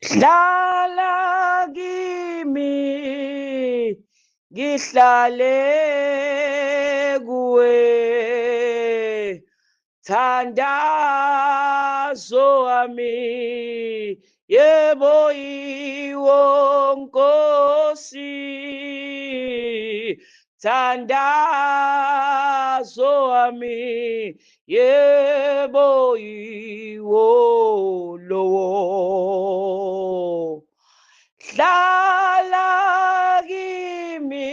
Hlala kimi, ngihlale kuwe, thandazo wami, yebo iwo Nkosi, thandazo wami, yebo iwo lowo. Hlala kimi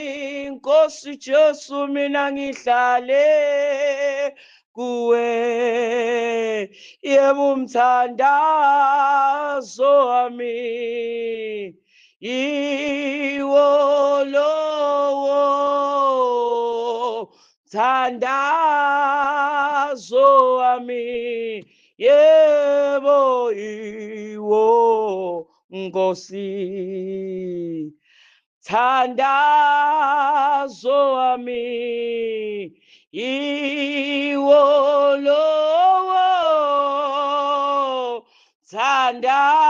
Nkosi Jesu, mina ngihlale kuwe, yebo umthandazo wami iwo lowo, thandazo wami, yebo iwo Nkosi, thandazo wami iwo lowo, thandazo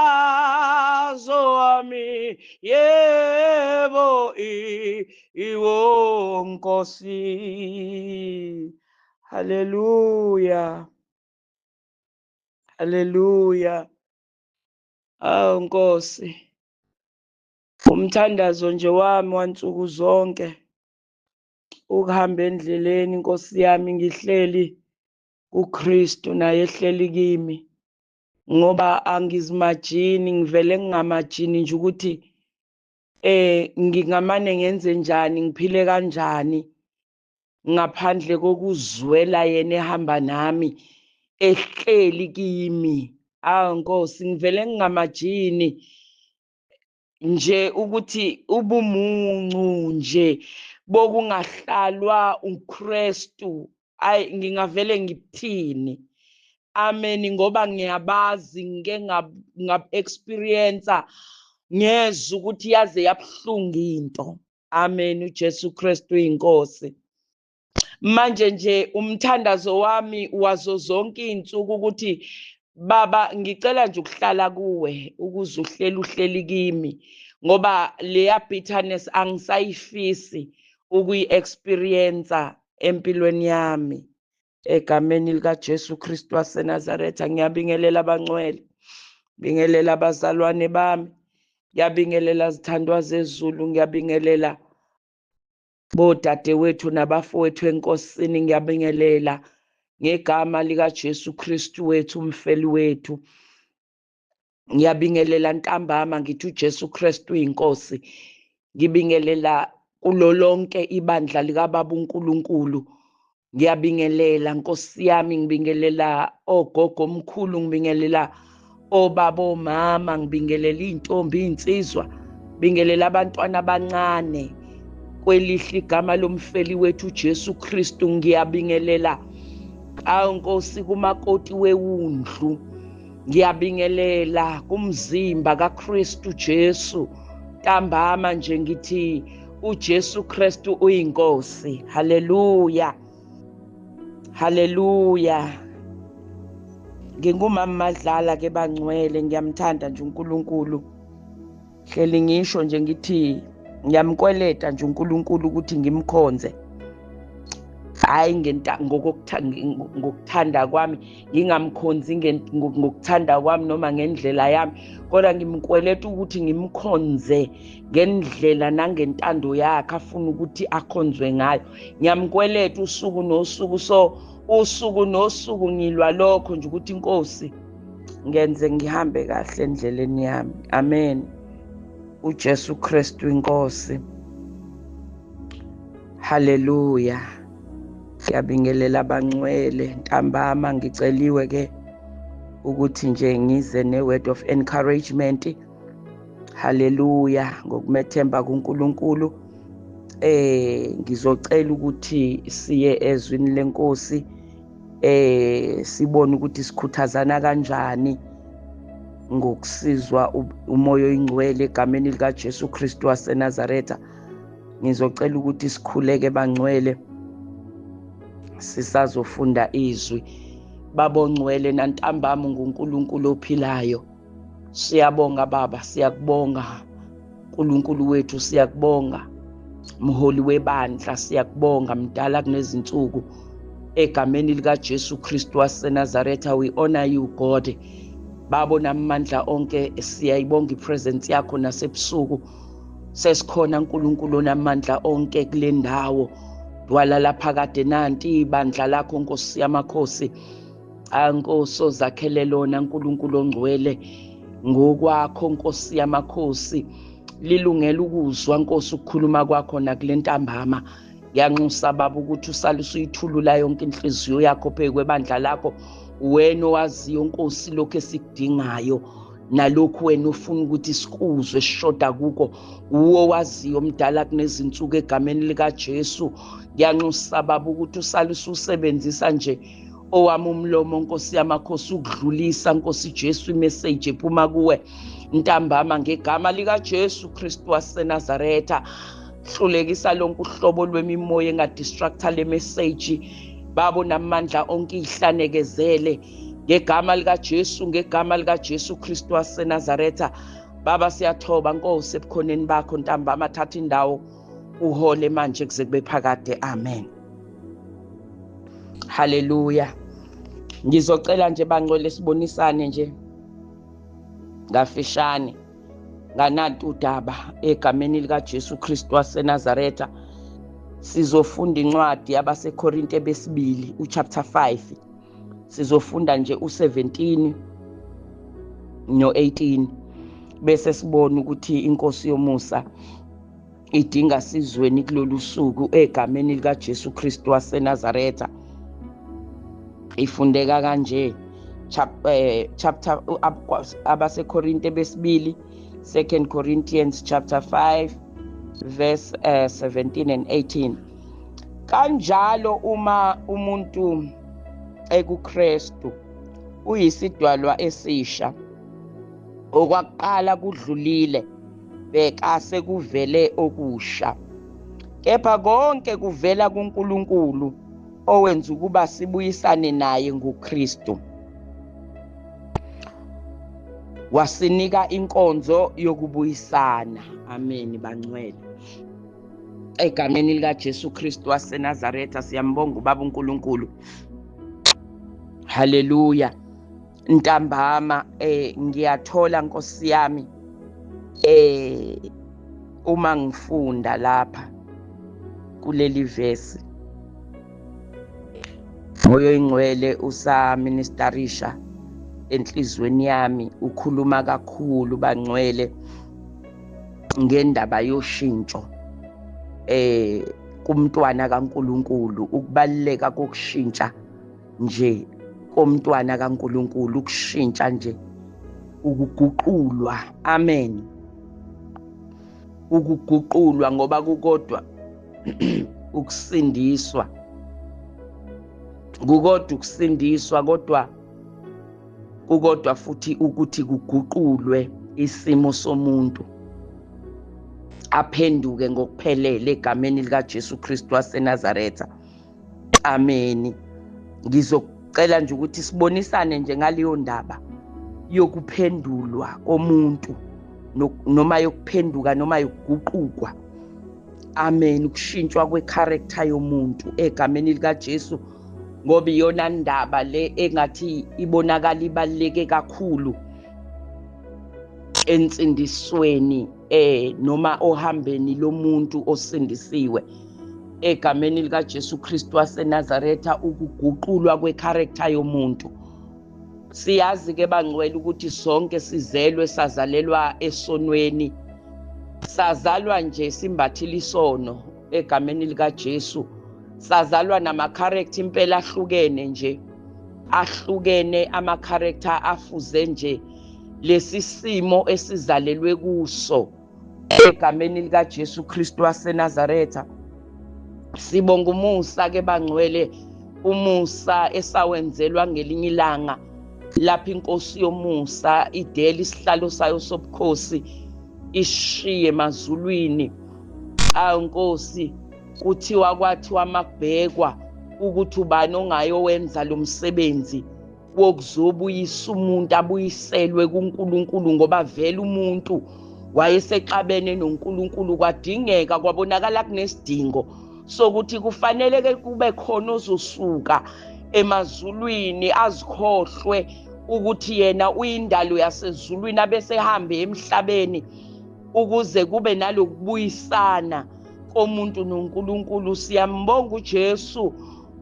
wami, yebo iwo Nkosi. Haleluya, haleluya. Awu Nkosi, umthandazo nje wami wansuku zonke ukuhamba endleleni Nkosi yami, ngihleli kuKristu naye ehleli kimi, ngoba angizimajini, ngivele ngingamajini nje ukuthi ngingamane ngenze njani, ngiphile kanjani ngaphandle kokuzwela yena ehamba nami ehleli kimi. Awu Nkosi, ngivele ngingamajini nje ukuthi ubumuncu nje bokungahlalwa uKristu, ayi ngingavele ngikuthini. Amen, ngoba ngiyabazi, ngike ngab-experience, ngezwe ukuthi yaze yabuhlungu into. Amen, uJesu Kristu uyinkosi. Manje nje umthandazo wami wazo zonke izinsuku ukuthi Baba ngicela nje ukuhlala kuwe ukuze uhleli uhleli kimi, ngoba leya bitterness angisayifisi ukuyi-experience empilweni yami. Egameni likaJesu Kristu waseNazaretha ngiyabingelela abangcwele, bingelela abazalwane bami, ngiyabingelela zithandwa zezulu, ngiyabingelela bodadewethu nabafowethu enkosini, ngiyabingelela ngegama likaJesu Kristu wethu, umfeli wethu. Ngiyabingelela ntambama ngithi uJesu Kristu uyinkosi. Ngibingelela kulo lonke ibandla likaBaba uNkulunkulu. Ngiyabingelela Nkosi yami, ngibingelela ogogo omkhulu, ngibingelela obaba omama, ngibingelela intombi insizwa, bingelela abantwana abancane kwelihle igama lomfeli wethu uJesu Kristu. Ngiyabingelela awu Nkosi kumakoti wewundlu, ngiyabingelela kumzimba kaKristu Jesu. Ntambama nje ngithi uJesu Kristu uyinkosi. Haleluya, haleluya. Ngingumama Madlala ke bangcwele, ngiyamthanda nje uNkulunkulu. Hleli ngisho nje ngithi ngiyamkweleta nje uNkulunkulu ukuthi ngimkhonze, hayi ngokuthanda kwami, ngingamkhonzi ngokuthanda kwami noma ngendlela yami, kodwa ngimkweleta ukuthi ngimkhonze ngendlela nangentando yakhe afuna ukuthi akhonzwe ngayo. Ngiyamkweleta usuku nosuku, so usuku nosuku ngilwa lokho nje ukuthi Inkosi ngenze ngihambe kahle endleleni yami. Amen. uJesu Kristu inkosi. Haleluya. Ngiyabingelela abangcwele ntambama, ngiceliwe ke ukuthi nje ngize ne word of encouragement. Haleluya, ngokumethemba kuNkulunkulu. Ngizocela ukuthi siye ezwini lenkosi, sibone ukuthi sikhuthazana kanjani ngokusizwa umoya oyingcwele egameni likaJesu Kristu waseNazaretha. Ngizocela ukuthi sikhuleke bangcwele, sisazofunda izwi. Babongcwele nantambama nguNkulunkulu ophilayo, Siyabonga Baba, siyakubonga uNkulunkulu wethu, siyakubonga mholi webandla, siyakubonga mdala kunezinsuku. Egameni lika Jesu Kristu waseNazaretha, we honor you God. Babo namandla onke, siyayibonga ipresence yakho nasebusuku. Sesikhona uNkulunkulu onamandla onke kule ndawo. Dwala lapha kade nanti ibandla lakho Nkosi yamakhosi. Nkosi ozakhele lona uNkulunkulu ongcwele ngokwakho Nkosi yamakhosi. Lilungela ukuzwa Nkosi ukukhuluma kwakho nakule ntambama. Ngiyanxusa Baba ukuthi usale usuyithulula yonke inhliziyo yakho phezu kwebandla lakho. Wena owaziyo Nkosi lokho esikudingayo nalokhu wena ufuna ukuthi sikuzwe sishoda kuko, uwo waziyo mdala kunezinsuku egameni lika Jesu. Ngiyanxusa Baba ukuthi usale ususebenzisa nje owami umlomo Nkosi yamakhosi ukudlulisa Nkosi Jesu imessage ephuma kuwe ntambama ngegama lika Jesu Kristu waseNazaretha. Hlulekisa lonke uhlobo lwemimoya engadistracta le message Babo namandla onke, ihlanekezele ngegama lika Jesu, ngegama lika Jesu Kristu waseNazaretha. Baba siyathoba Nkosi ebukhoneni bakho ntambama, thatha indawo uhole manje kuze kube phakade. Amen. Haleluya. Ngizocela nje bangcwele sibonisane nje ngafishane nganantu udaba egameni lika Jesu Kristu waseNazaretha. Sizofunda incwadi yabaseKorinte besibili uchapter 5. Sizofunda nje u17 no18 bese sibona ukuthi inkosi yomusa idinga sizweni kulolu suku egameni lika Jesu Kristu waseNazaretha. Ifundeka kanje chapter abaseKorinte besibili, 2 Corinthians chapter 5 verse 17 and 18. Kanjalo uma umuntu ekuKristu uyisidwalwa esisha, okwakuqala kudlulile, bheka sekuvele okusha. Kepha konke kuvela kuNkulunkulu owenza ukuba sibuyisane naye ngoKristu, wasinika inkonzo yokubuyisana. Amen bangcwele. Egameni lika Jesu Kristu waseNazaretha siyambonga uBaba uNkulunkulu. Haleluya. Ntambama ngiyathola Nkosi yami uma ngifunda lapha kuleli verse, Moya oyingcwele usaministerisha enhlizweni yami, ukhuluma kakhulu bangcwele ngendaba yoshintsho kumntwana kaNkuluNkulu, ukubaluleka kokushintsha nje komntwana kaNkuluNkulu, ukushintsha nje, ukuguqulwa. Amen. Ukuguqulwa, ngoba kukodwa ukusindiswa, kukodwa ukusindiswa, kodwa kukodwa futhi ukuthi kuguqulwe isimo somuntu aphenduke ngokuphelele egameni lika Jesu Kristu waseNazaretha. Amen. Ngizocela nje ukuthi sibonisane nje ngaleyo ndaba yokuphendulwa komuntu noma yokuphenduka noma yokuguqukwa. Amen. Ukushintshwa kwecharacter yomuntu egameni lika Jesu, ngoba iyona ndaba le engathi ibonakala ibaluleke kakhulu ensindisweni noma ohambeni lomuntu osindisiwe egameni lika Jesu Kristu waseNazaretha, ukuguqulwa kwecharacter yomuntu. Siyazi ke bangcwele ukuthi sonke sizelwe, sazalelwa esonweni, sazalwa nje simbathile isono egameni lika Jesu, sazalwa nama-character impela ahlukene nje, ahlukene ama-character afuze nje lesi simo esizalelwe kuso egameni lika Jesu Kristu waseNazaretha. Sibonga umusa ke bangcwele, umusa esawenzelwa ngelinye ilanga lapho inkosi yomusa idela isihlalo sayo sobukhosi ishiye emazulwini. Awu Nkosi, kuthiwa kwathiwa makubhekwa ukuthi ubani ongayowenza lo msebenzi wokuzobuyisa umuntu abuyiselwe kuNkulunkulu, ngoba vele umuntu wayesexabene noNkulunkulu. Kwadingeka, kwabonakala kunesidingo sokuthi kufanele ke kube khona ozosuka emazulwini azikhohlwe ukuthi yena uyindalo yasezulwini, abese ehambe emhlabeni ukuze kube nalokubuyisana komuntu noNkulunkulu. Siyambonga uJesu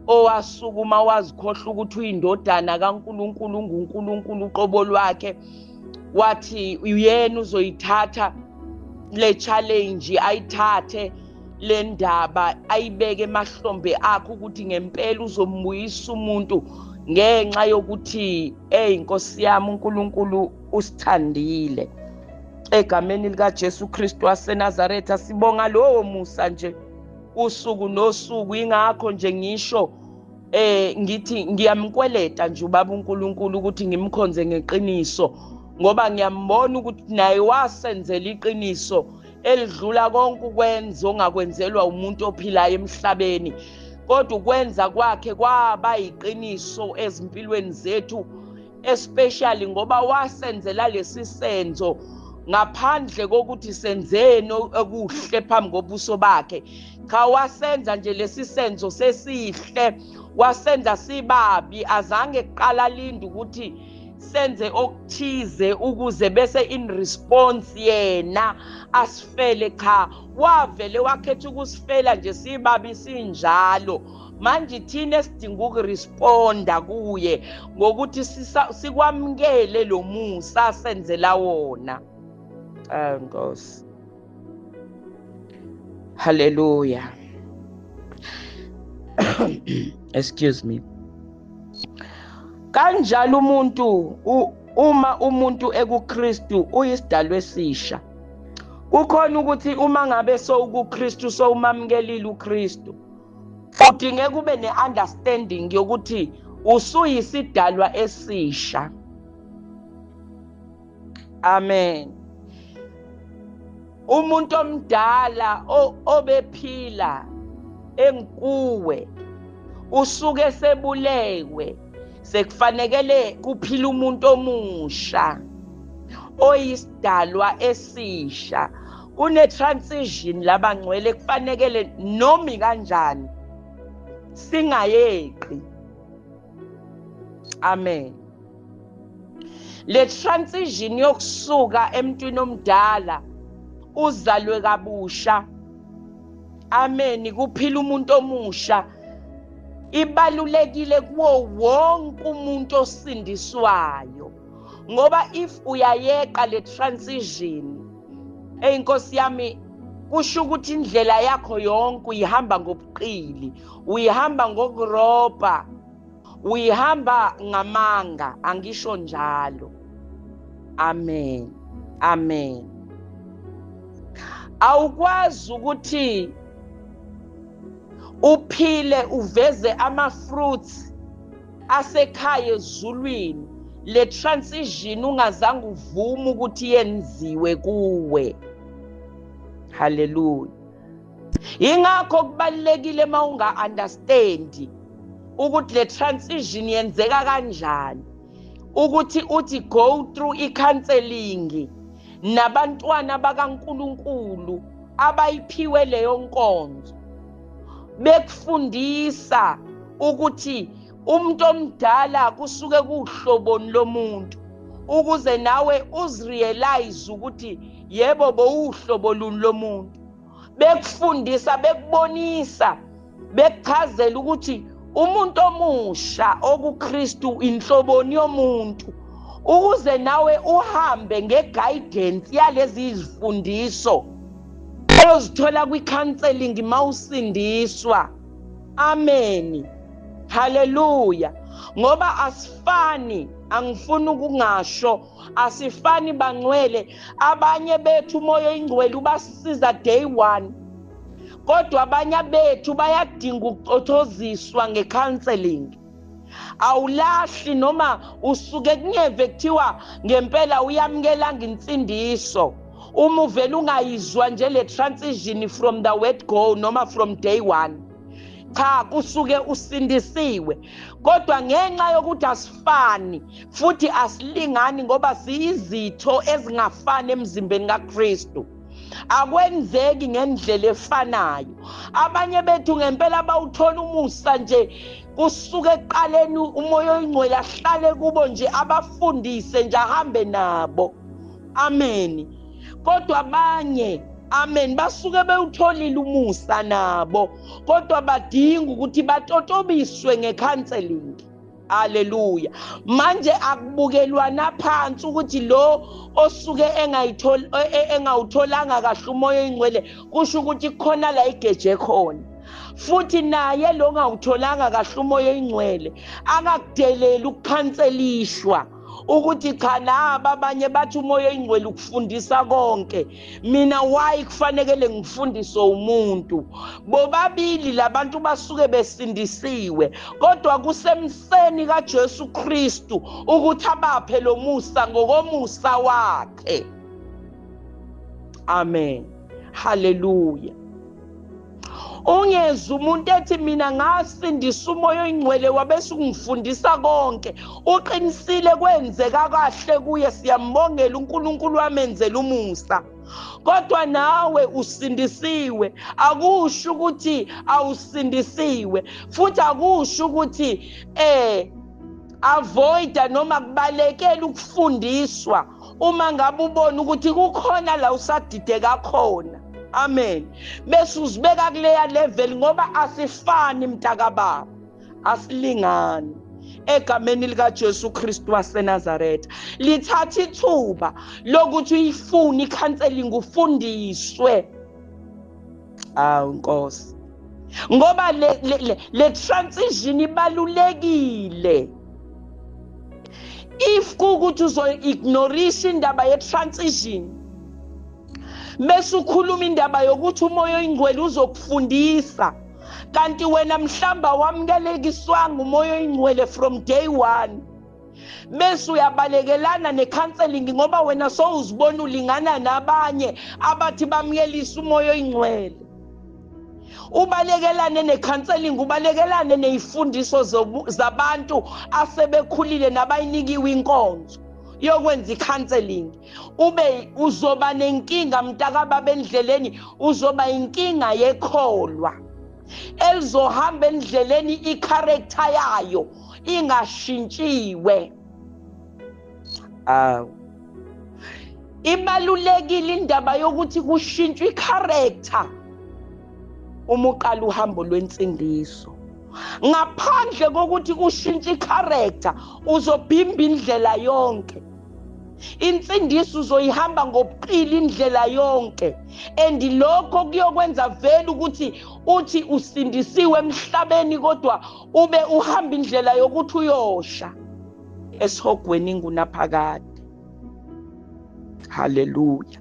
owasukuma wazikhohlwa ukuthi uyindodana kaNkulunkulu, unguNkulunkulu uqobo lwakhe, wathi yena uzoyithatha le challenge, ayithathe le ndaba ayibeke emahlombe akhe ukuthi ngempela uzombuyisa umuntu, ngenxa yokuthi hey Nkosi yami uNkulunkulu usithandile. Egameni likaJesu Kristu waseNazaretha sibonga lowo musa nje usuku nosuku. Ingakho nje ngisho ngithi ngiyamkweleta nje ubaba uNkulunkulu ukuthi ngimkhonze ngeqiniso, ngoba ngiyambona ukuthi naye wasenzela iqiniso elidlula konke ukwenza ongakwenzelwa umuntu ophilayo emhlabeni, kodwa ukwenza kwakhe kwaba yiqiniso ezimpilweni zethu, especially ngoba wasenzela lesi senzo ngaphandle kokuthi senzeni okuhle phambi kobuso bakhe. Cha, wasenza nje lesi senzo sesihle, wasenza sibabi, azange kuqala linde ukuthi senze okuthize ukuze bese in response yena asifele. Cha, wavele wakhetha ukusifela nje sibabi sinjalo. Manje thina esidinga ukuresponda kuye ngokuthi sikwamukele lo musa senzela wona. Nkosi, haleluya. Excuse me. Kanjalo umuntu uma umuntu ekuKristu uyisidalwa esisha. Kukhona ukuthi uma ngabe sowukuKristu, sowumamukelile uKristu, udinge kube ne-understanding yokuthi usuyisidalwa esisha. Amen. Umuntu omdala obephila enkuwe usuke sebulewe, sekufanekele kuphila umuntu omusha oyisidalwa esisha. Kune transition labangcwele kufanekele nomi kanjani singayeqi. Amen. Le transition yokusuka emntwini omdala uzalwe kabusha, amen, kuphila umuntu omusha, ibalulekile kuwo wonke umuntu osindiswayo, ngoba if uyayeqa le transition, hey Nkosi yami, kusho ukuthi indlela yakho yonke uyihamba ngobuqili, uyihamba ngokurobha, uyihamba ngamanga. Angisho njalo. Amen, amen. Awukwazi ukuthi uphile uveze ama-fruits asekhaya ezulwini, le transition ungazange uvume ukuthi yenziwe kuwe. Haleluya. Ingakho kubalulekile uma unga-understandi ukuthi le transition yenzeka kanjani, ukuthi uthi go through i-counseling nabantwana bakaNkulunkulu abayiphiwe leyo nkonzo, bekufundisa ukuthi umuntu omdala kusuke kuhloboni lomuntu, ukuze nawe uzirealize ukuthi yebo bowuhlobo luni lomuntu. Bekufundisa, bekubonisa, bekuchazela ukuthi umuntu omusha okuKristu inhloboni yomuntu, ukuze nawe uhambe ngeguidance yalezi izifundiso ozithola kwi-counseling mawusindiswa. Amen, haleluya. Ngoba asifani, angifuni ukungasho, asifani bangcwele. Abanye bethu umoya oyingcwele ubasiza day one, kodwa abanye bethu bayadinga ukucothoziswa nge-counseling. Awulahli noma usuke kunyeve kuthiwa ngempela uyamukelanga insindiso, uma uvela ungayizwa nje le transition from the word go noma from day one. Cha, kusuke usindisiwe, kodwa ngenxa yokuthi asifani futhi asilingani ngoba siyizitho ezingafani emzimbeni kaKristu, akwenzeki ngendlela efanayo. Abanye bethu ngempela bawuthola umusa nje kusuke ekuqaleni, uMoya oyiNgcwele ahlale kubo nje, abafundise nje, ahambe nabo. Amen. Kodwa abanye, amen, basuke bewutholile umusa nabo, kodwa badinga ukuthi batotobiswe nge-counseling. Haleluya. Manje akubukelwana phansi ukuthi lo osuke engawutholanga kahle uMoya oyiNgcwele kusho ukuthi kukhona la igeje khona, futhi naye lo ongawutholanga kahle uMoya oyiNgcwele akakudeleli ukukhanselishwa ukuthi cha, naba abanye bathi uMoya oyiNgcwele ukufundisa konke, mina why kufanele ngifundiswe umuntu? Bobabili labantu basuke besindisiwe, kodwa kusemseni kaJesu Kristu ukuthi abaphe lo musa ngokomusa wakhe. Amen. Haleluya. Ungezwa umuntu ethi mina ngasindisa uMoya oyiNgcwele wabese ungifundisa konke. Uqinisile, kwenzeka kahle kuye, siyambongela uNkulunkulu wamenzela umusa. Kodwa nawe usindisiwe, akusho ukuthi awusindisiwe, futhi akusho ukuthi avoida noma kubalekela ukufundiswa uma ngabe ubona ukuthi kukhona la usadideka khona. Amen. Bese uzibeka kuleya level, ngoba asifani mntakababa, asilingani. Egameni likaJesu Kristu waseNazaretha, lithatha ithuba lokuthi uyifune i-counseling, ufundiswe. Awu Nkosi, ngoba le transition ibalulekile. If kuwukuthi uzo-ignorisha indaba ye-transition bese ukhuluma indaba yokuthi uMoya oyiNgcwele uzokufundisa, kanti wena mhlamba wamukelekiswanga uMoya oyiNgcwele from day one, bese uyabalekelana ne-counseling ngoba wena sowuzibona ulingana nabanye abathi bamukelisa uMoya oyiNgcwele. Ubalekelane ne-counseling, ubalekelane nezifundiso zabantu asebekhulile nabayinikiwe inkonzo yokwenza i-counseling. Ube uzoba nenkinga mntakababa endleleni, uzoba inkinga yekholwa elizohamba endleleni i-character yayo ingashintshiwe. Awu, ibalulekile indaba yokuthi kushintshwe i-character uma uqala uhambo lwensindiso. Ngaphandle kokuthi kushintshe i-character, uzobhimba indlela yonke. Insindiso uzoyihamba ngobuqili indlela yonke, and lokho kuyokwenza vele ukuthi uthi usindisiwe emhlabeni, kodwa ube uhamba indlela yokuthi uyosha esihogweni ingunaphakade. Haleluya.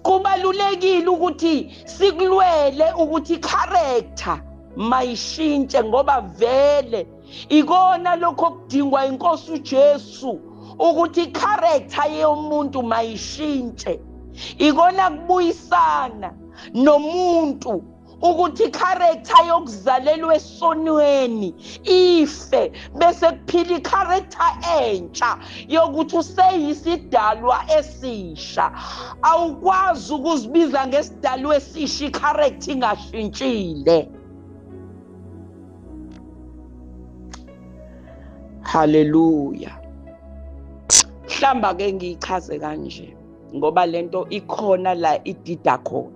Kubalulekile ukuthi sikulwele ukuthi i-character mayishintshe, ngoba vele ikona lokho okudingwa inkosi uJesu, ukuthi i-character yomuntu mayishintshe. Ikona kubuyisana nomuntu, ukuthi i-character yokuzalelwa esonweni ife, bese kuphila i-character entsha yokuthi useyisidalwa esisha. Awukwazi ukuzibiza ngesidalwa esisha i-character ingashintshile. Haleluya. Mhlamba ke ngiyichaze kanje ngoba lento ikhona la idida khona.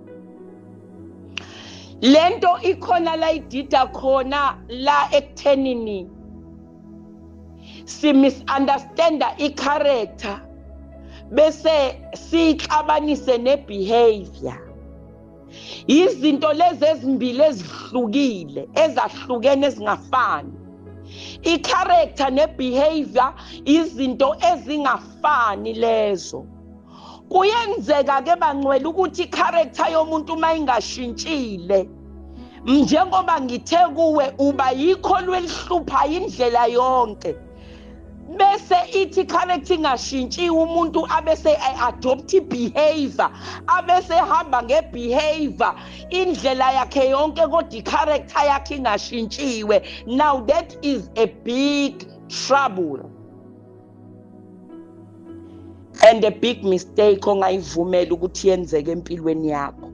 Lento ikhona la idida khona la ekuthenini si misunderstanda i-character bese siyixabanise ne-behavior. Izinto lezi ezimbili ezihlukile, ezahlukene, ezingafani. I-character ne-behavior izinto ezingafani lezo. Kuyenzeka ke bangcwele ukuthi i-character yomuntu uma ingashintshile, njengoba ngithe kuwe, uba yikho lwelihlupha indlela yonke. Bese ithi character ingashintshiwe, umuntu abese adopt behavior, abese hamba ngebehavior indlela yakhe yonke, kodwa i-character yakhe ingashintshiwe. Now that is a big trouble and a big mistake ongayivumela ukuthi yenzeke empilweni yakho.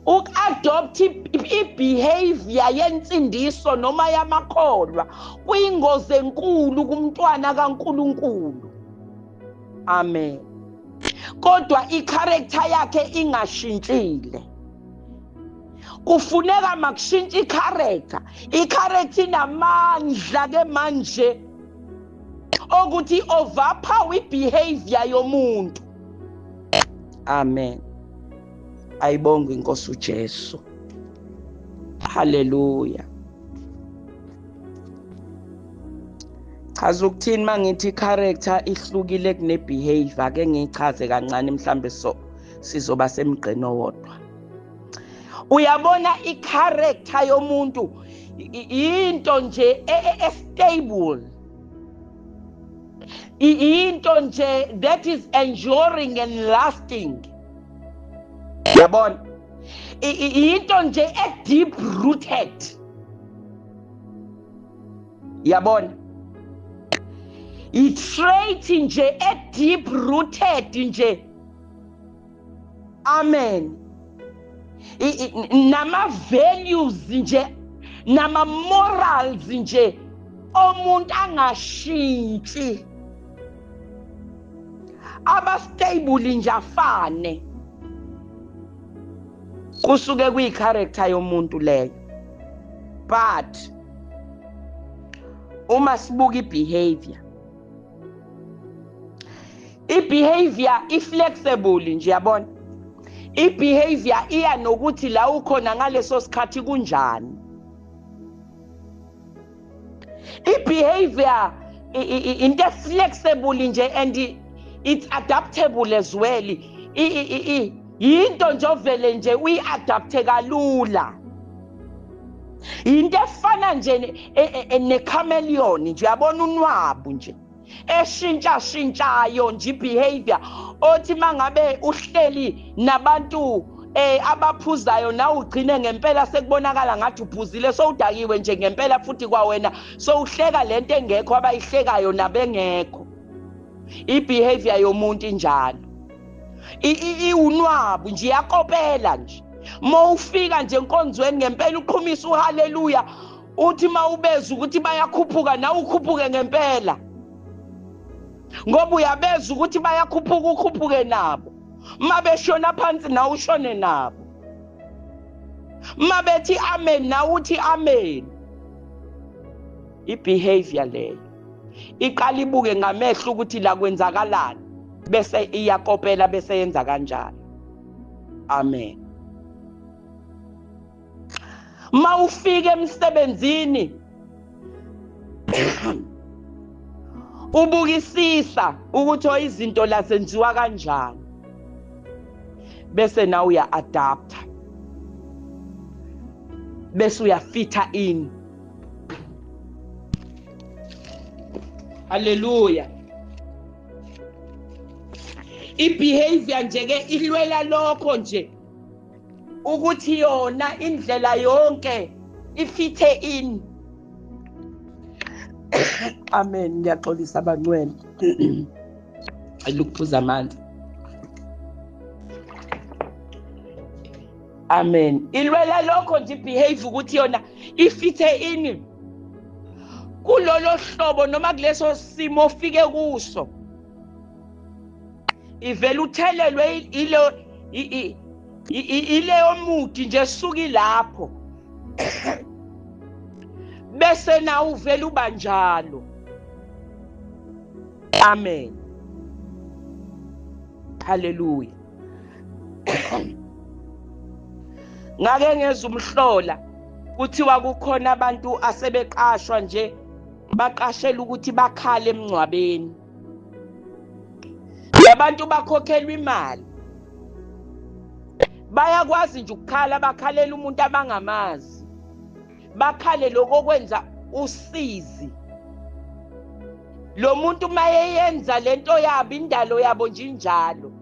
Uku-adopt i-behavior yensindiso noma yamakholwa kuyingozi enkulu kumntwana kaNkulunkulu. Amen. Kodwa i-character yakhe ingashintshile. Kufuneka makushintshe i-character. I-character inamandla ke manje okuthi overpower i-behavior yomuntu. Amen. Ayibongwe inkosi uJesu. Haleluya. Chaza ukuthini mangithi character ihlukile kune behavior? Ake ngichaze kancane, mhlambe so sizoba semgqeni owodwa. Uyabona i-character yomuntu into nje e-stable, into nje that is enduring and lasting. Yabona into nje e-deep rooted. Yabona i-trait nje e-deep rooted nje. Amen. Nama values nje, nama morals nje omuntu angashintshi, aba stable nje afane. Kusuke kuyi-character yomuntu leyo. But uma sibuka i-behavior, i-behavior i-flexible nje. Yabona i-behavior iya nokuthi la ukhona ngaleso sikhathi kunjani. I-behavior into flexible nje and it's adaptable as well. Yinto nje ovele nje uyi-adapte kalula. Into efana nje ne-chameleon nje, uyabona unwabu nje eshintsha shintshayo nje behavior. Othi mangabe uhleli nabantu abaphuzayo nawe ugcine ngempela sekubonakala ngathi uphuzile, sowudakiwe nje ngempela futhi kwawena sowuhleka lento engekho abayihlekayo nabengekho. I-behavior yomuntu injalo, iwunwabu nje, iyakopela nje. Mawufika nje enkonzweni ngempela uqhumisa uhaleluya, uthi mawubeza ukuthi bayakhuphuka nawe ukhuphuke ngempela, ngoba uyabeza ukuthi bayakhuphuka ukhuphuke nabo. Mabeshona phansi nawe ushone nabo. Mabethi amen nawe uthi amen. I-behavior leyo iqala ibuke ngamehlo ukuthi la kwenzakalani, bese iyakopela, bese yenza kanjalo. Amen. Mawufika emsebenzini ubukisisa ukuthi izinto la zenziwa kanjani, bese nawe uya-adapta, bese uyafitha in. Haleluya. I-behavior nje ke ilwela lokho nje ukuthi yona indlela yonke ifithe in. Amen. Ngiyaxolisa abangcwele, alukuphuza amanzi. Amen. Ilwela lokho nje behavior ukuthi yona ifithe in kulolo hlobo noma kuleso simo ofike kuso. Ivela uthelelwe ileyo mudi nje suki lapho, bese na uvela uba njalo. Amen. Haleluya. Ngake ngezwe umhlola kuthiwa kukhona abantu asebeqashwa nje, baqashela ukuthi bakhale emngcwabeni. Labantu bakhokhelwa imali, bayakwazi nje ukukhala, bakhalela umuntu abangamazi, bakhale lokho kwenza usizi. Lo muntu mayeyenza lento yabo, indalo yabo nje injalo,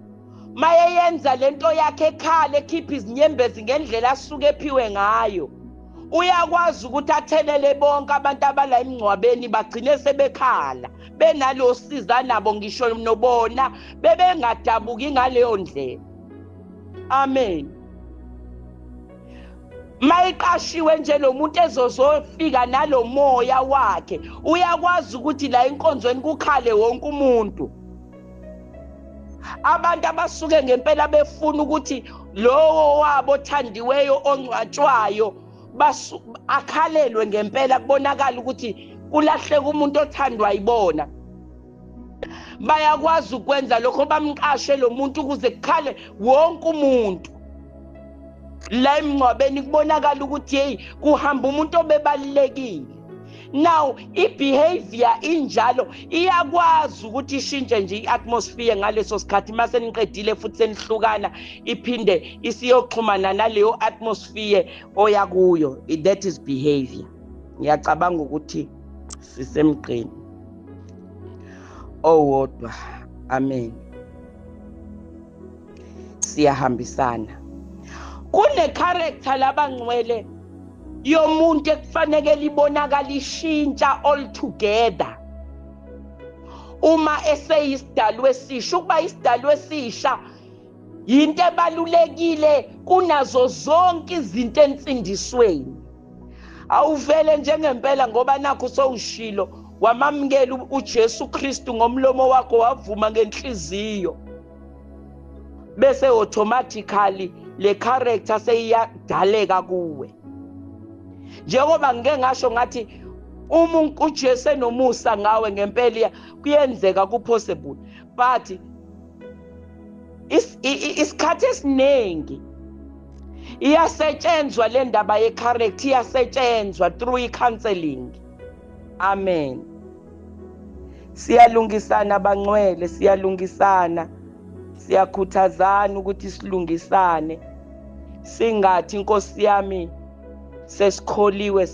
mayeyenza lento yakhe ekhala ekhipha izinyembezi ngendlela asuke ephiwe ngayo, uyakwazi ukuthi athelele bonke abantu abala emngcwabeni, bagcine sebekhala benalo siza nabo, ngisho nobona bebengadabuki ngaleyo ndlela. Amen. Mayiqashiwe nje lo muntu ezozofika nalomoya wakhe, uyakwazi ukuthi la enkonzweni kukhale wonke umuntu. Abantu abasuke ngempela befuna ukuthi lowo wabo othandiweyo ongcwatshwayo akhalelwe ngempela, kubonakala ukuthi kulahleka umuntu othandwa yibona, bayakwazi ukwenza lokho, bamqashe lo muntu ukuze kukhale wonke umuntu la emngcwabeni, kubonakala ukuthi hey, kuhamba umuntu obebalulekile. Now i-behavior injalo iyakwazi ukuthi ishintshe nje i-atmosphere ngaleso sikhathi. Mase niqedile futhi senihlukana, iphinde isiyoxhumana naleyo atmosphere oya kuyo. That is behavior. Ngiyacabanga ukuthi sisemgqeni owodwa. Amen. Siyahambisana. Kune-character labangcwele yomuntu ekufanele libonakala ishintsha altogether uma eseyisidalwa esisha. Ukuba isidalwa esisha yinto ebalulekile kunazo zonke izinto ensindisweni. Awuvele njengempela ngoba nakho sowushilo, wamamukela uJesu Kristu ngomlomo wakho, wavuma ngenhliziyo, bese automatically le character seyiyadaleka kuwe. Njengoba ngike ngasho ngathi uma uJesu enomusa ngawe ngempela kuyenzeka, ku-possible, but isikhathi esiningi iyasetshenzwa le ndaba ye-character, iyasetshenzwa through i-counseling. Amen. Siyalungisana bangcwele, siyalungisana, siyakhuthazana ukuthi silungisane, singathi inkosi yami sesikholiwe,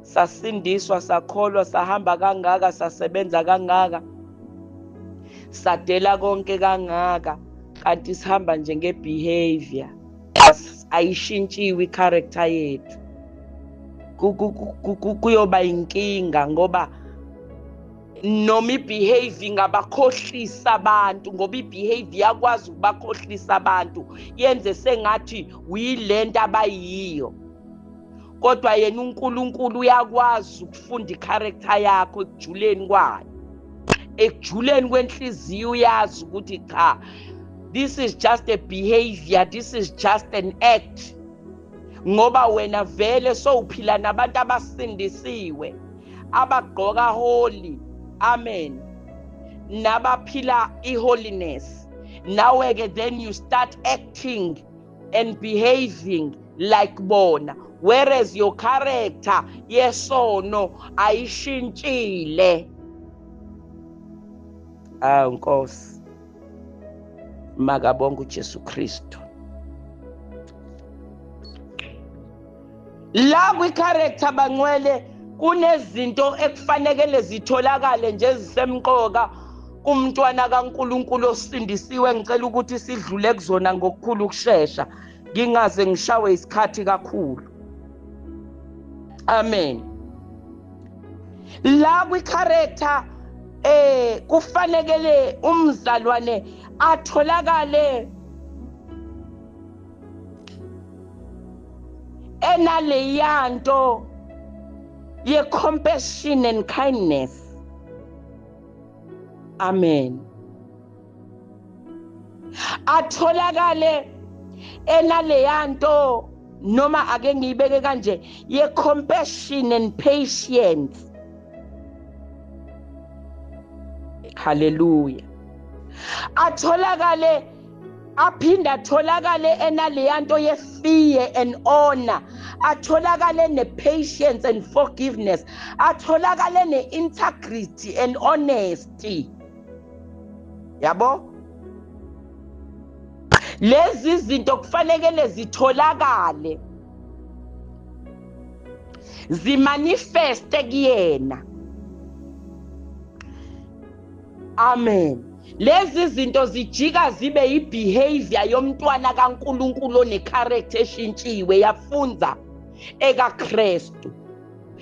sasindiswa, sakholwa, sahamba kangaka, sasebenza kangaka, sadela konke kangaka, kanti sihamba nje nge-behavior, ayishintshiwe i-character yethu. Kuyoba inkinga ngoba noma i-behavior ingabakhohlisa abantu, ngoba i-behavior iyakwazi ukubakhohlisa abantu, yenze sengathi uyilento abayiyo, kodwa yena uNkulunkulu uyakwazi ukufunda i-character yakho ekujuleni kwayo, ekujuleni kwenhliziyo. Uyazi ukuthi cha, this is just a behavior, this is just an act, ngoba wena vele sowuphila nabantu abasindisiwe, abagqoka holy, amen, nabaphila i-holiness. Nawe-ke then you start acting and behaving like bona, whereas your character yesono ayishintshile. Awu Nkosi, makabonke uJesu Kristu. La kwi-character bangcwele kunezinto ekufanele zitholakale nje ezisemqoka kumntwana kaNkulunkulu osindisiwe. Ngicela ukuthi sidlule kuzona ngokukhulu ukushesha, ngingaze ngishawe isikhathi kakhulu. Amen. La kwi-character kufanele umzalwane atholakale enaleyanto ye-compassion and kindness. Amen. Atholakale enaleyanto, noma ake ngiyibeke kanje, ye-compassion and patience. Hallelujah. Atholakale, aphinda atholakale enaleyanto ye-fear and honor, atholakale ne-patience and forgiveness, atholakale ne-integrity and honesty. Yabo, lezi zinto kufanele zitholakale, zimanifeste kuyena. Amen. Lezi zinto zijika zibe i-behavior yomntwana kaNkulunkulu one-character eshintshiwe, yafunza ekaKristu,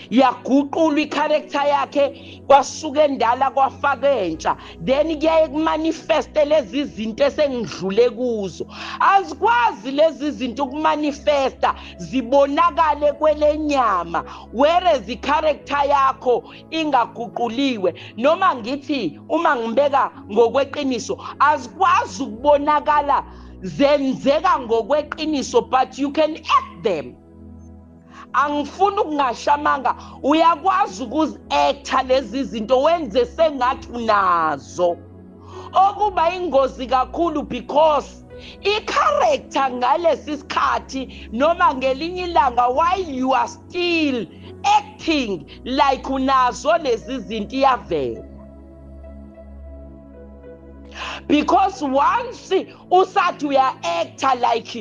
yaguqulwa i-character yakhe, kwasuka endala kwafaka entsha, then kuyaye kumanifeste lezi zinto esengidlule kuzo. Azikwazi lezi zinto ukumanifesta zibonakale kwelenyama whereas i-character yakho ingaguquliwe. Noma ngithi uma ngibeka ngokweqiniso, azikwazi ukubonakala zenzeka ngokweqiniso, but you can act them. Angifuni ukungashamanga, uyakwazi ukuzi-acta lezi zinto wenze sengathi unazo. Okuba ingozi kakhulu because i-character ngalesi sikhathi noma ngelinye ilanga while you are still acting like unazo lezi zinto iyavela. Because once usathi uya-acta like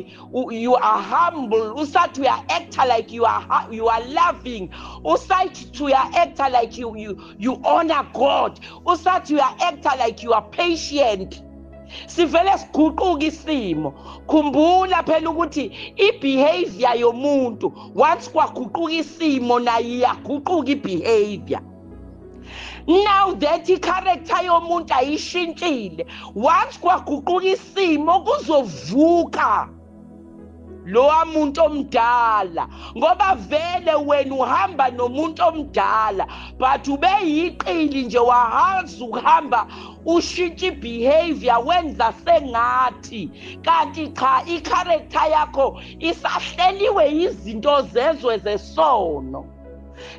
you are humble, usathi uya-acta like you are loving, usathi uya-acta like you honor God, usathi uya-acta like you are patient, sivele siguquka isimo. Khumbula phela ukuthi i-behavior yomuntu once kwaguquka isimo nayo iyaguquka i-behavior. Now that i-character yomuntu ayishintshile, once kwaguquka isimo kuzovuka lowa muntu omdala, ngoba vele wena uhamba nomuntu omdala, but ube yiqili nje, wahaza ukuhamba ushintsha i-behavior wenza sengathi, kanti cha i-character yakho isahleliwe izinto zezwe zesono.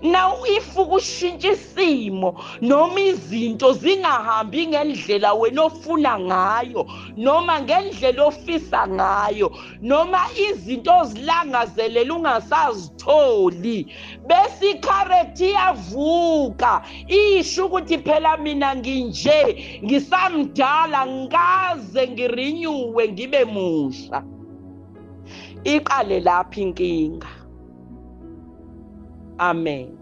Now if ukushintsha isimo noma izinto zingahambi ngendlela wena ofuna ngayo noma ngendlela ofisa ngayo noma izinto ozilangazelela ungasazitholi, bese i-character iyavuka isho ukuthi phela mina nginje, ngisamdala, ngikaze ngirenewe ngibe musha. Iqale lapha inkinga. Amen.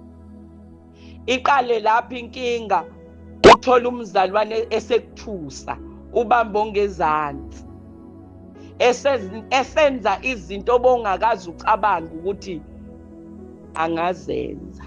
Iqale lapha inkinga, uthola umzalwane esekuthusa, ubamba ongezansi, esenza izinto obongakazi ucabanga ukuthi angazenza.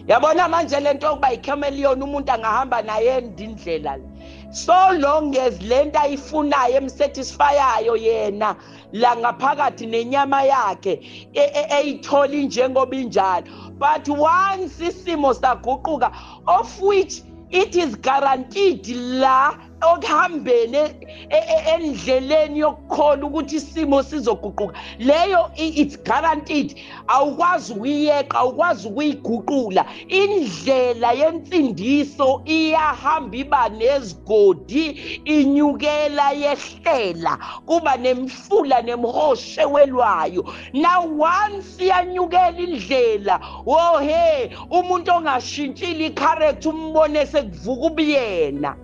Yabona manje lento yokuba i-chameleon, umuntu angahamba naye indlela le, so long as lento ayifunayo emsatisfyayo yena la ngaphakathi nenyama yakhe eyitholi njengoba injalo. But once isimo saguquka, of which it is guaranteed la okuhambene endleleni yokukholwa ukuthi isimo sizoguquka, leyo it's guaranteed, awukwazi ukuyeqa, awukwazi ukuyiguqula. Indlela yensindiso iyahamba iba nezigodi, inyukela yehlela, kuba nemfula nemhoshe welwayo. Now once iyanyukela indlela, oh hey, umuntu ongashintshile i-character umbone sekuvuka ubuyena.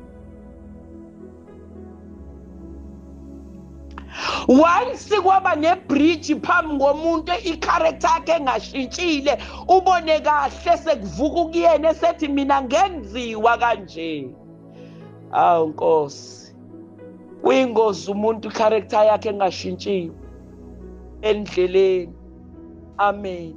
Once kwaba nebridge phambi komuntu i-character yakhe engashintshile, ubone kahle sekuvuka kuyena esethi mina ngenziwa kanje. Awu Nkosi, kuyingozi umuntu i-character yakhe engashintshiwe endleleni. Amen.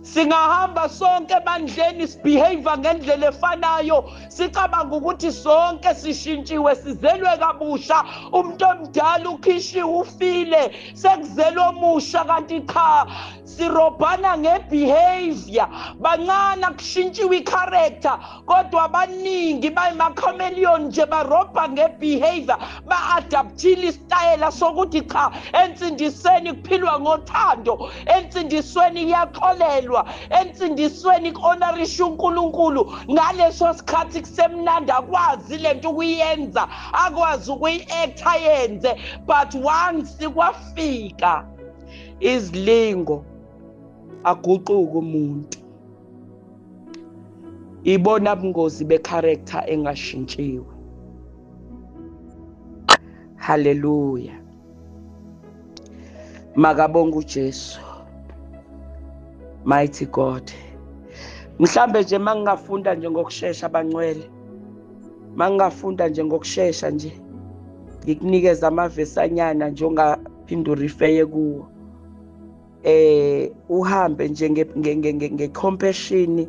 Singahamba sonke ebandleni sibehave ngendlela efanayo, sicabanga ukuthi sonke sishintshiwe, sizelwe kabusha, umuntu omdala ukhishiwe ufile, sekuzelwe omusha, kanti cha, sirobhana ngebehavior. Bancane kushintshiwe i-character, kodwa abaningi bayima-chameleon nje, barobha ngebehavior, ba-adaptile isitayela sokuthi cha, ensindisweni kuphilwa ngothando, ensindisweni iyaxolelwa, ensindisweni ku-honorisha uNkulunkulu. Ngaleso sikhathi kusemnandi, akwazi lento ukuyenza, akwazi ukuyi-acta yenze, but once kwafika izilingo aguquka umuntu. Ibona ubungozi be-character engashintshiwe. Hallelujah. Makabonga uJesu. Mighty God. Mhlambe nje mangingafunda nje ngokushesha abangcwele, mangingafunda nje ngokushesha nje ngikunikeza amavesanyana nje ongaphinda urifeye kuwo, uhambe nje nge-compassion,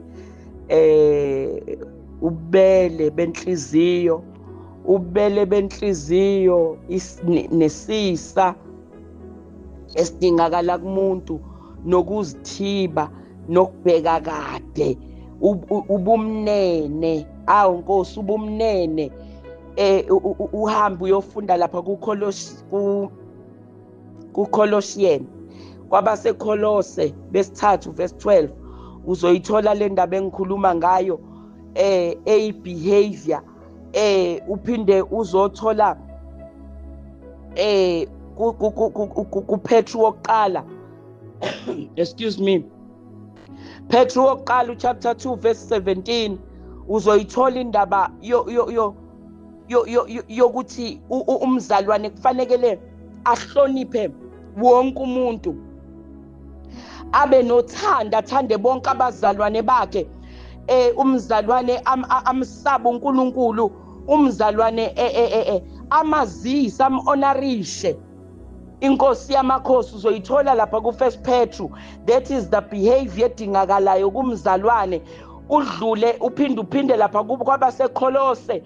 ubele benhliziyo, ubele benhliziyo nesisa esidingakala kumuntu, nokuzithiba, nokubheka kade, ubumnene. Awu Nkosi, ubumnene. Uhambe uyofunda lapha kuColossian, kwabaseKolose besithathu verse 12, uzoyithola le ndaba engikhuluma ngayo, eyi-behavior. Uphinde uzothola kuPetru wokuqala, excuse me, Petru wokuqala chapter 2 verse 17, uzoyithola indaba yokuthi umzalwane kufanele ahloniphe wonke umuntu, abe nothando, athande bonke abazalwane bakhe. Umzalwane amsabe uNkulunkulu, umzalwane amazise, am-honorishe inkosi yamakhosi. Uzoyithola lapha ku-First Petru. That is the behavior edingakalayo kumzalwane. Udlule uphinde uphinde lapha kwabaseKolose,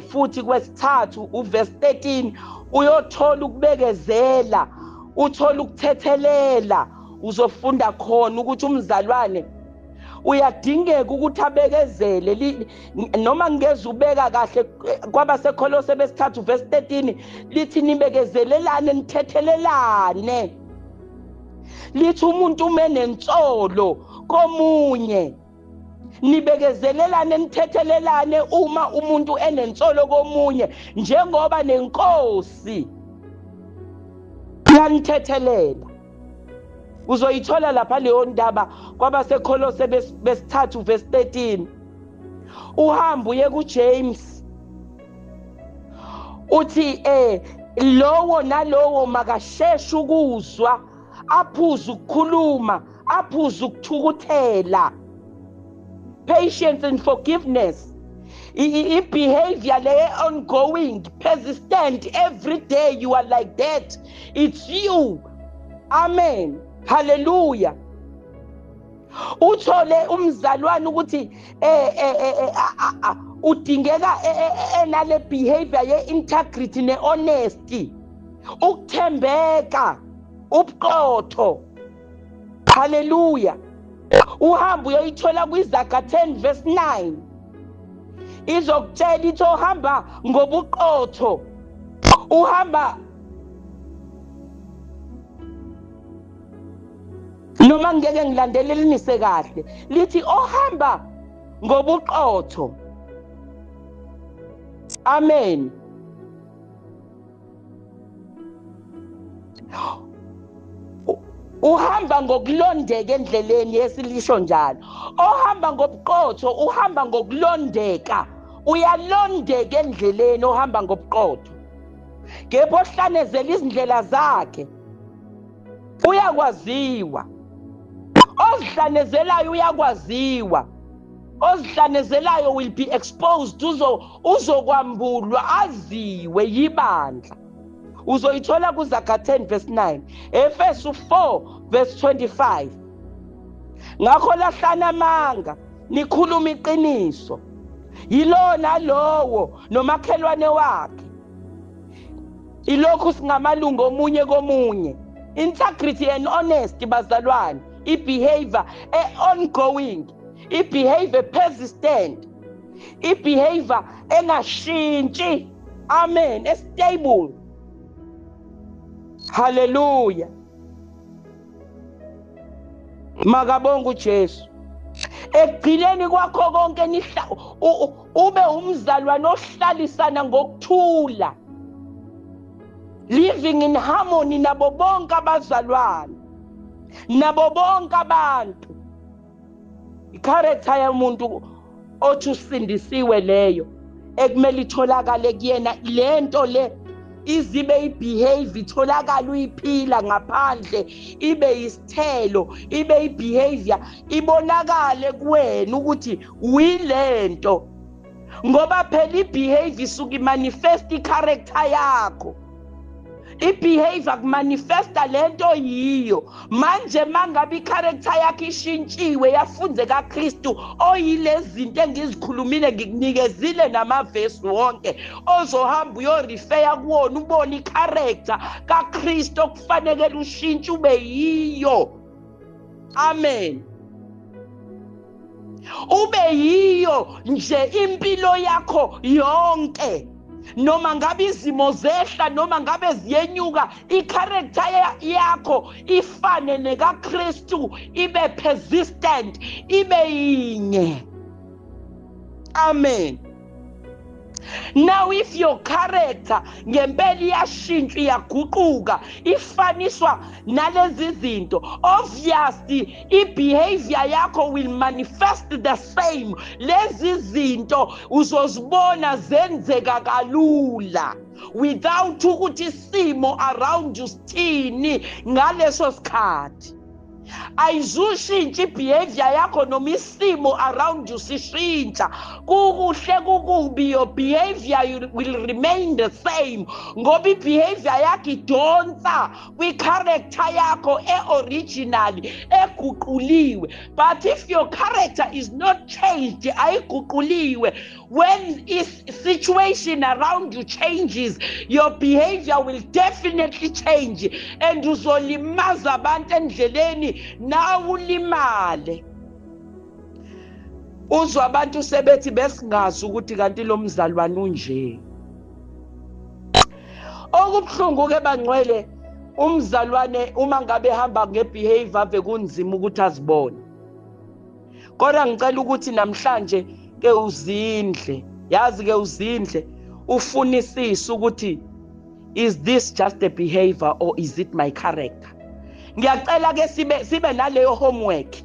futhi kwesithathu uverse 13, uyothola ukubekezela, uthola ukuthethelela. Uzofunda khona ukuthi umzalwane uyadingeka ukuthi abekezele. Noma ngeze ubeka kahle kwabaseKolose besithathu verse 13, lithi nibekezelelane, nithethelelane. Lithi umuntu ume nensolo komunye, nibekezelelane, nithethelelane uma umuntu enensolo komunye, njengoba nenkosi yanithethelela. Uzoyithola lapha leyo ndaba kwabaseKolose besithathu verse 13. Uhamba uye kuJames, uthi lowo nalowo makasheshe ukuzwa, aphuze ukukhuluma, aphuze ukuthukuthela. Patience and forgiveness, i-behavior le ongoing, persistent, every day you are like that. It's you. Amen, hallelujah. Uthole umzalwane ukuthi udingeka enale behavior ye-integrity ne-honesty, ukuthembeka, ubuqotho. Hallelujah. Uhamba uyoyithola kwiZaga 10 verse 9, izokutshela ithi ohamba ngobuqotho uhamba, noma ngeke ngilandelinise kahle, lithi ohamba ngobuqotho. Amen. Uhamba ngokulondeka endleleni, yesilisho njalo. Ohamba ngobuqotho uhamba ngokulondeka, uyalondeka endleleni ohamba ngobuqotho. Kepha ohlanezela izindlela zakhe uyakwaziwa, ozihlanezelayo uyakwaziwa, ozihlanezelayo will be exposed, uzokwambulwa, aziwe yibandla. Uzoyithola kuZaga 10 verse 9, Efesu 4 verse 25. Ngakho lahlana amanga, nikhuluma iqiniso, yilona lowo nomakhelwane wakhe. Ilokhu singamalungu omunye komunye. Integrity and honesty bazalwane, i-behavior e-ongoing, i-behavior persistent, i-behavior engashintshi. Amen, stable. Hallelujah. Makabonga uJesu. Ekugcineni kwakho konke ube umzalwane ohlalisana ngokuthula, living in harmony nabo bonke abazalwane, nabo bonke abantu. I-character yomuntu othi usindisiwe leyo ekumele itholakale kuyena, lento le Izibe ibehavior itholakala uyiphila ngaphandle, ibe isithelo, ibe ibehavior ibonakale kuwena ukuthi uyilento, ngoba phela ibehavior isuke imanifest icharacter yakho. Ibehavior kumanifesta lento yiyo. Manje mangabe icharacter yakho ishintshiwe yafunze kaKristu, oyilezinto engizikhulumile ngikunikezile namavesi wonke ozohamba uyorefeya kuwona, ubone icharacter kaKristu okufanele ushintshe ube yiyo. Amen. Ube yiyo nje impilo yakho yonke, noma ngabe izimo zehla noma ngabe ziyenyuka, icharacter yakho ifane nekaKristu, ibe persistent, ibe yinye. Amen. Now if your character ngempela iyashintsha, iyaguquka, ifaniswa nalezi zinto, obviously i-behavior yakho will manifest the same. Lezi zinto uzozibona zenzeka kalula without ukuthi isimo around you sithini ngaleso sikhathi. Ayizushintsha ibehavior yakho noma isimo around you sishintsha, kukuhle kukubi, your behavior will remain the same, ngoba ibehavior yakho idonsa kwi-character yakho e-original eguquliwe. But if your character is not changed, ayiguquliwe, when is situation around you changes, your behavior will definitely change, and uzolimaza abantu endleleni, nawe ulimale. Uzwa abantu sebethi besingazi ukuthi kanti lo mzalwane unje. Okubuhlungu ke bangcwele, umzalwane uma ngabe ehamba ngebehavior ave kunzima ukuthi azibone. Kodwa ngicela ukuthi namhlanje ke uzindle, yazi ke uzindle, ufunisise ukuthi is this just a behavior or is it my character? Ngiyacela ke sibe naleyo homework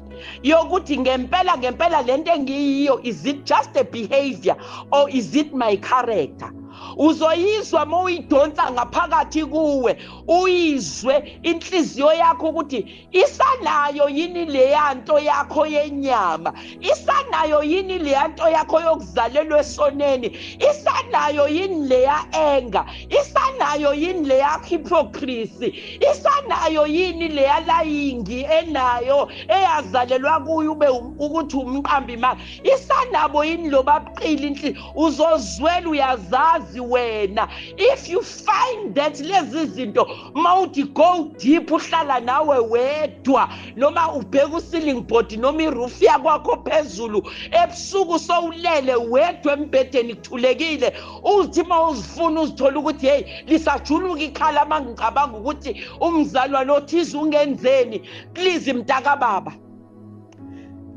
yokuthi ngempela ngempela lento engiyiyo, is it just a behavior or is it my character? Uzoyizwa mawuyidonsa ngaphakathi kuwe, uyizwe inhliziyo yakho ukuthi isanayo yini leyanto yakho yenyama, isanayo yini leyanto yakho yokuzalelwa esoneni, isanayo yini leya anger, isanayo yini leya hypocrisy, isanayo yini leya lying enayo eyazalelwa kuyo ube ukuthi umqambi imali, isanabo yini lo babuqili inhliziyo. Uzozwela, uyazazi wena. If you find that lezi zinto mawuthi go deep, uhlala nawe wedwa, noma ubheka uceiling board noma iroof yakwakho phezulu ebusuku, sowulele wedwa embhedeni kuthulekile, uthi mawuzifuna uzithola ukuthi hey, lisajuluka ikhala mangicabanga ukuthi umzalwane othize ungenzeni. Please mntaka baba,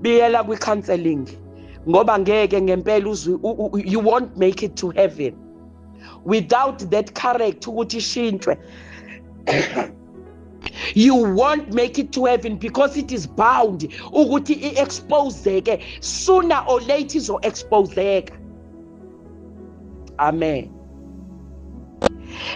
biyela kwi-counseling, ngoba ngeke ngempela you won't make it to heaven without that character ukuthi ishintshwe. You won't make it to heaven because it is bound ukuthi i-exposeke sooner or later, izo-exposeka. Amen.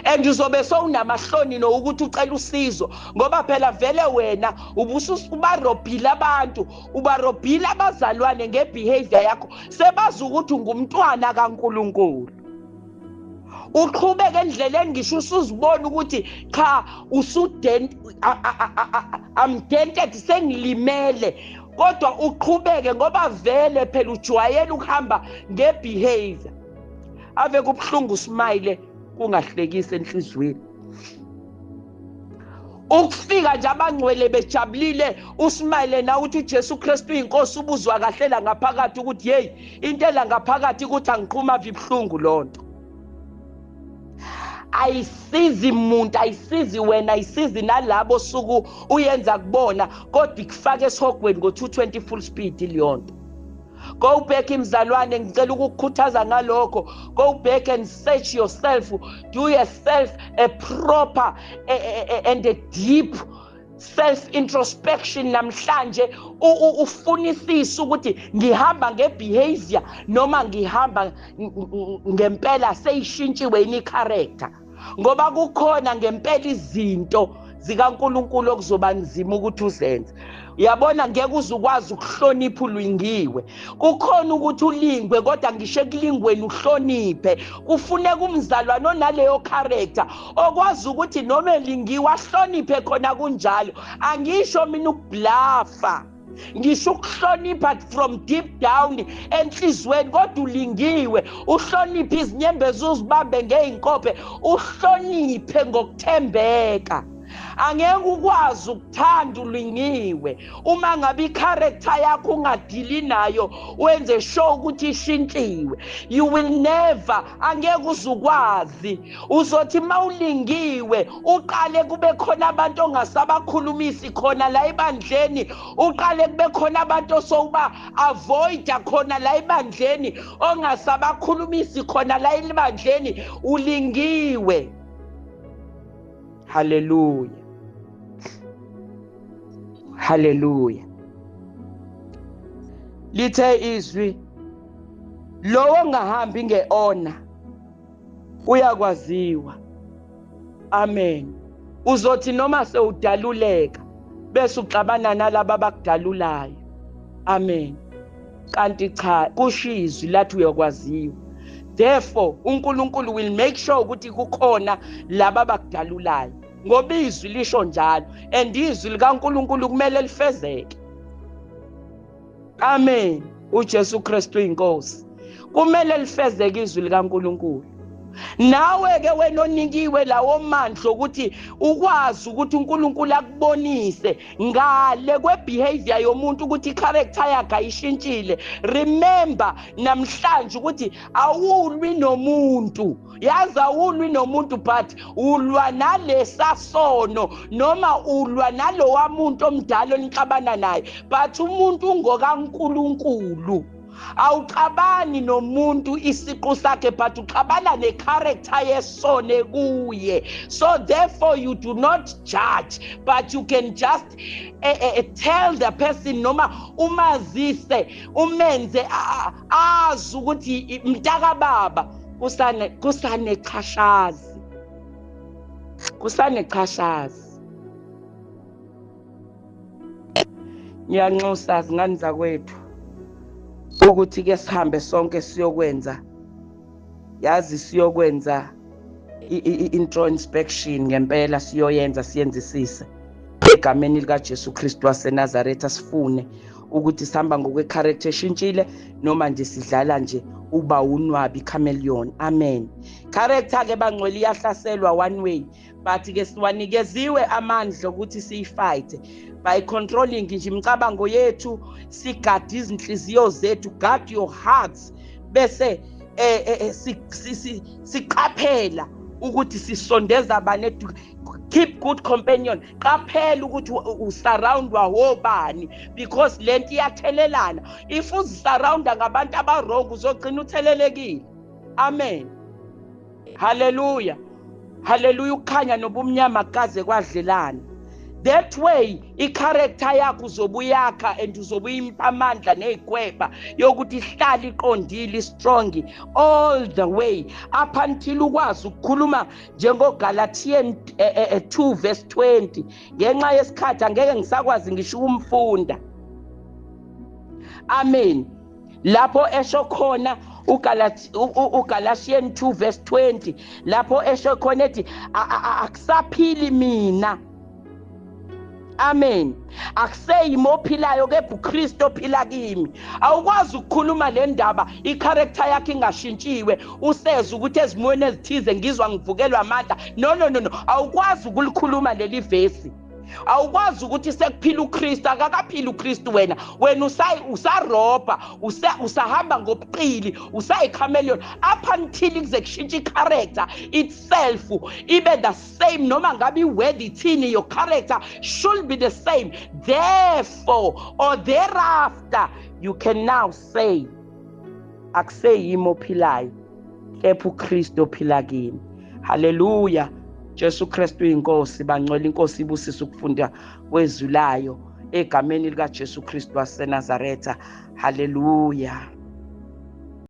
And uzobe sowunamahloni nokuthi ucela usizo, ngoba phela vele wena ubusubarobhile abantu, ubarobhile abazalwane ngebehavior yakho, sebazi ukuthi ungumntwana kaNkuluNkulu. Uqhubeke endleleni ngisho usuzibona ukuthi cha, usudent, I'm dented, sengilimele, kodwa uqhubeke ngoba vele phela ujwayele ukuhamba ngebehavior. Ave kubuhlungu usmile kungahlekisi enhlizweni. Ukufika nje abangcwele bejabulile, usmile na uthi uJesu Kristu uyinkosi, ubuzwa kahle la ngaphakathi ukuthi hey, into ela ngaphakathi ukuthi angiqhuma ibuhlungu lonto. Ayisizi umuntu, ayisizi wena, ayisizi nalabo suku uyenza kubona, kodwa ikufaka esihogweni ngo-220 full speed leyonto. Go back imzalwane, ngicela ukukukhuthaza ngalokho. Go back and search yourself, do yourself a proper and a deep self introspection namhlanje, ufunisise ukuthi ngihamba ngebehavior noma ngihamba ngempela seyishintshiwe yini character. Ngoba kukhona ngempela izinto zikaNkulunkulu okuzoba nzima ukuthi uzenze. Uyabona, ngeke uze ukwazi ukuhlonipha ulingiwe. Kukhona ukuthi ulingwe, kodwa ngisho ekulingweni uhloniphe. Kufuneka umzalwane onaleyo character okwazi ukuthi noma elingiwe ahloniphe khona kunjalo. Angisho mina ukublafa, ngisho ukuhlonipha from deep down enhlizweni, kodwa ulingiwe uhloniphe, izinyembezi uzibambe ngey'nkophe, uhloniphe ngokuthembeka. Angeke ukwazi ukuthanda ulingiwe uma ngabe i-character yakho ungadili nayo, wenze sure ukuthi ishintshiwe. You will never, angeke uzukwazi. Uzothi mawulingiwe uqale kube khona abantu ongasabakhulumisi khona la ebandleni, uqale kube khona abantu osowuba avoida khona la ebandleni, ongasabakhulumisi khona la ebandleni, ulingiwe. Hallelujah. Hallelujah. Lithe izwi, lowo ongahambi ngeona uyakwaziwa. Amen. Uzothi noma sewudaluleka bese uxabana nalabo abakudalulayo. Amen. Kanti cha, kusho izwi lathi uyakwaziwa. Therefore uNkulunkulu will make sure ukuthi kukhona laba abakudalulayo, ngoba izwi lisho njalo, and izwi likaNkulunkulu kumele lifezeke. Amen. uJesu Kristu inkosi. Kumele lifezeke izwi likaNkulunkulu. Nawe ke wena onikiwe lawo mandla ukuthi ukwazi ukuthi uNkulunkulu akubonise ngale kwebehavior yomuntu ukuthi icharacter yakhe ayishintshile. Remember namhlanje ukuthi awulwi nomuntu, yazi awulwi nomuntu, but ulwa nalesa sono noma ulwa nalowa muntu omdala onixabana naye, but umuntu ungokaNkulunkulu. Awuxabani nomuntu isiqu sakhe, but uxabana necharacter yesone kuye. So therefore you do not judge, but you can just tell the person noma umazise, umenze azi ukuthi mntaka baba kusanechashazi, kusanechashazi. Ngiyanxusa zingane zakwethu ukuthi ke sihambe sonke siyokwenza, yazi siyokwenza i-introspection ngempela, siyoyenza siyenzisise egameni lika Jesu Kristu waseNazaretha. Sifune ukuthi sihamba ngokwe-character eshintshile noma nje sidlala nje uba unwabi chameleon. Amen. Character ke bangcwele iyahlaselwa one way, but ke siwanikeziwe amandla ukuthi siyifight by controlling nje imicabango yethu, sigade izinhliziyo zethu, guard your hearts, bese siqaphela ukuthi sisondeza bani, keep good companion. Qaphela ukuthi usurroundwa wobani, because lento iyathelelana. If uzisurrounda ngabantu abarong uzogcina uthelelekile. Amen. Hallelujah. Hallelujah. Ukukhanya nobumnyama kaze kwadlelana. That way i-character yakho uzobuyakha and uzobuyimpa amandla nezikhwepha yokuthi ihlale iqondile, strong all the way up until ukwazi ukukhuluma njengoGalatians 2 verse 20. Ngenxa yesikhathi angeke ngisakwazi ngisho ukumfunda. Amen. Lapho esho khona uGalatians 2 verse 20, lapho esho khona ethi akusaphili mina. Amen. Akuseyimi ophilayo kepha uKristu ophila kimi. Awukwazi ukukhuluma le ndaba i-character yakhe ingashintshiwe, useze ukuthi ezimweni ezithize ngizwa ngivukelwa amandla. No no no no, awukwazi ukulikhuluma leli vesi. Awukwazi ukuthi sekuphila uKristu, akakaphili uKristu wena. Wena usarobha, usahamba ngobuqili, usayichameleon up until kuze kushintshe i-character itself ibe the same. Noma ngabe i-word ithini, your character should be the same. Therefore or thereafter you can now say akuseyimi ophilayo kepha uKristu ophila kimi. Hallelujah. Jesu Kristu inkosi. Bangcwele, inkosi ibusise ukufunda kwezwi layo egameni lika Jesu Kristu waseNazaretha. Hallelujah.